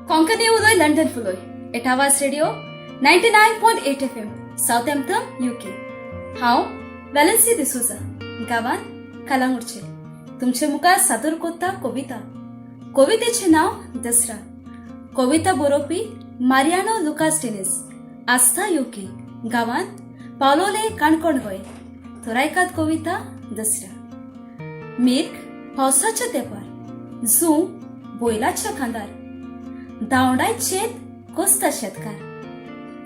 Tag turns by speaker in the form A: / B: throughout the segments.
A: कोंकणी उलय, London फुलोय. Eight आवाज radio, 99.8 FM, Southampton, UK. हांव वॅलन्सी डिसोजा, गांवान कालांगुटचे, तुमचे मुखार सादर करता कविता. कवितेचें नांव दसरा. कविता बरोवपी मारियानो लुकास डेनिस, आस्था, युके, गांवान पावलोले, काणकोण, गोंय. तर आयकात कविता दसरा. मीर्ग पावसाच्या तेंपार, जूं बैलाच्या खांदार, धांवडायत शेत कोसता शेतकार.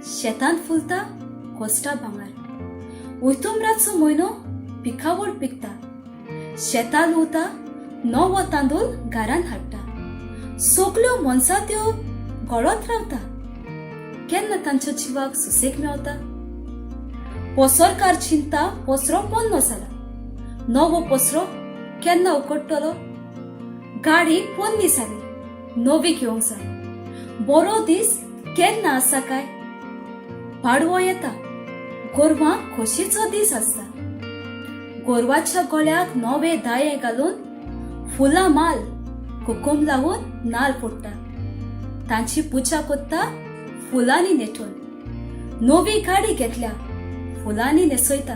A: शेतांत फुलता कोस्टा भांगर. उयतुमराचो म्हयनो, पिकावळ पिकता. शेतां लुवता, नवो तांदूळ घरान हाडटा. सगल्यो मनसात्यो गळत रावता, केन्ना तांच्या जिवाक सुसेग मेवता? पसरकार चिंता, पसरो पोन्नो जाला, नवो पसरो केन्ना उकडटलो? गाडी पोन्नी जाली, नवी घेवंक जाय. बरो दीस केन्ना आसा काय? पाडवो येता, गोरवांक खोशीचो दीस आसता. गोरवाच्या गळ्याक नवे दाये घालून, फुलां माल, कुकूम लावून नाल फोडटा. तांची पुजा करता फुलांनी नेटून. नवी गाडी घेतल्या, फुलांनी न्हेसयता,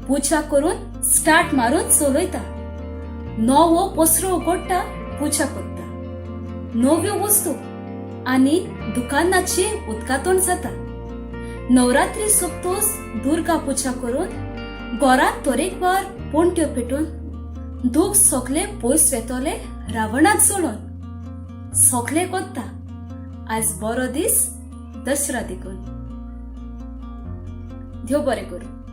A: पुजा करून स्टार्ट मारून चलयता. नवो पसरो उगडटा, पुजा करता. नव्यो वस्तू आनी दुकानाची उदकातोंड जाता. नवरात्री सोंपतोच दुर्गा पुजा करून, घरांत तरेकवार पणट्यो पेटून, दूख सगले पयस वेतले रावणाक सोडून, सगले करता आज बरो दीस दसरा देखून. देव बरें करूं.